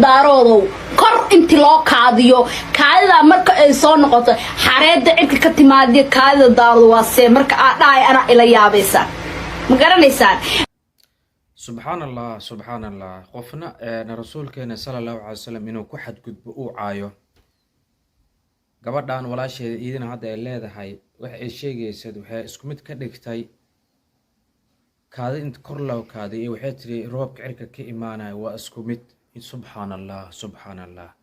Daaroodow, kor inti loo kaadiyo, kaadidaa marka ay soo noqoto, xareedda cirka ka timaadiyo kaadida Daarood waa see. Marka aa dhahay anaa ila yaabaysaa, ma garanaysaan? Subxaan Allah, subxaan Allah. Qofna rasuulkeena sala Allahu calay wasalam inuu ku xadgudbo, uu caayo, gabadhan walaasheeda iidina hadda ay leedahay, waxa ay sheegaysad waxay isku mid ka dhigtay kaadi inta kor loo kaaday iyo waxay tiri roobka cirka ka imaanaya waa isku mid. Subxaan Allah, subxaan Allah.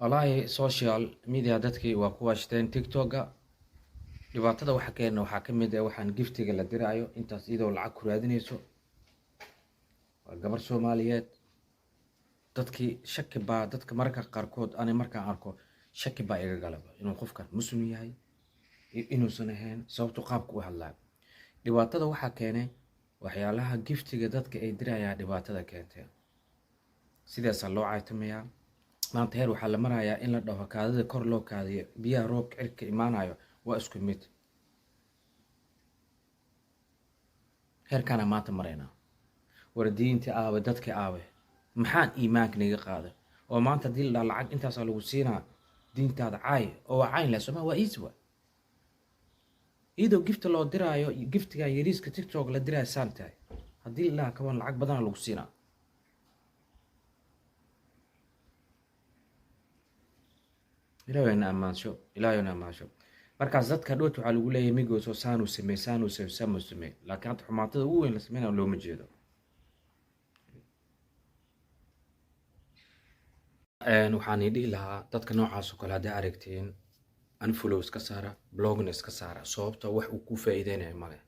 Wallaahi social media dadkii waa ku waashteen. TikToka dhibaatada waxa keena waxaa ka mid ah waxaan giftiga la diraayo, intaas iyadoo lacag ku raadinayso. Waa gabar Soomaaliyeed. Dadkii shaki baa dadka mararka qaarkood, ani markaan arko shaki baa iga galaba inuu qofkan Muslim yahay iyo inuusan ahayn, sababtu qaabka u hadlaayo. Dhibaatada waxaa keenay waxyaalaha giftiga dadka ay dirayaan. Dhibaatada keentay sidaasaa loo caytamayaa. Maanta heer waxaa la marayaa in la dhaho kaadida kor loo kaadiyo, biyaha roobka cirka imaanayo waa isku mid. Heerkaana maanta maraynaa. War diinta aawe? Dadka aawe? Maxaan iimaanka naga qaaday oo maanta haddii la dhaha lacag intaasaa lagu siinaa, diintaada caay oo waa cayn leh? Sooma waa easy wa iyadoo gifta loo diraayo, giftiga yariiska TikTok la diraayo saan tahay. Haddii la dhaha kaban lacag badana lagu siinaa, Ilaahayna ammaansho, Ilaahayna ammaansho. Markaas dadka dhowt waxaa lagu leeyahay migooso saanuu sameey, saanuu sameey, saanuu sameey, laakiin hadda xumaatada ugu weyn la sameynaya looma jeedo. Waxaan dhihi lahaa dadka noocaas oo kale hadday aragtiin, unfollow iska saara, blogna iska saara, sababta wax uu ku faa'iideynayo male.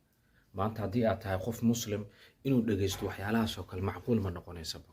Maanta haddii aad tahay qof Muslim, inuu dhegeysto waxyaalahaas oo kale macquul ma noqonaysaba.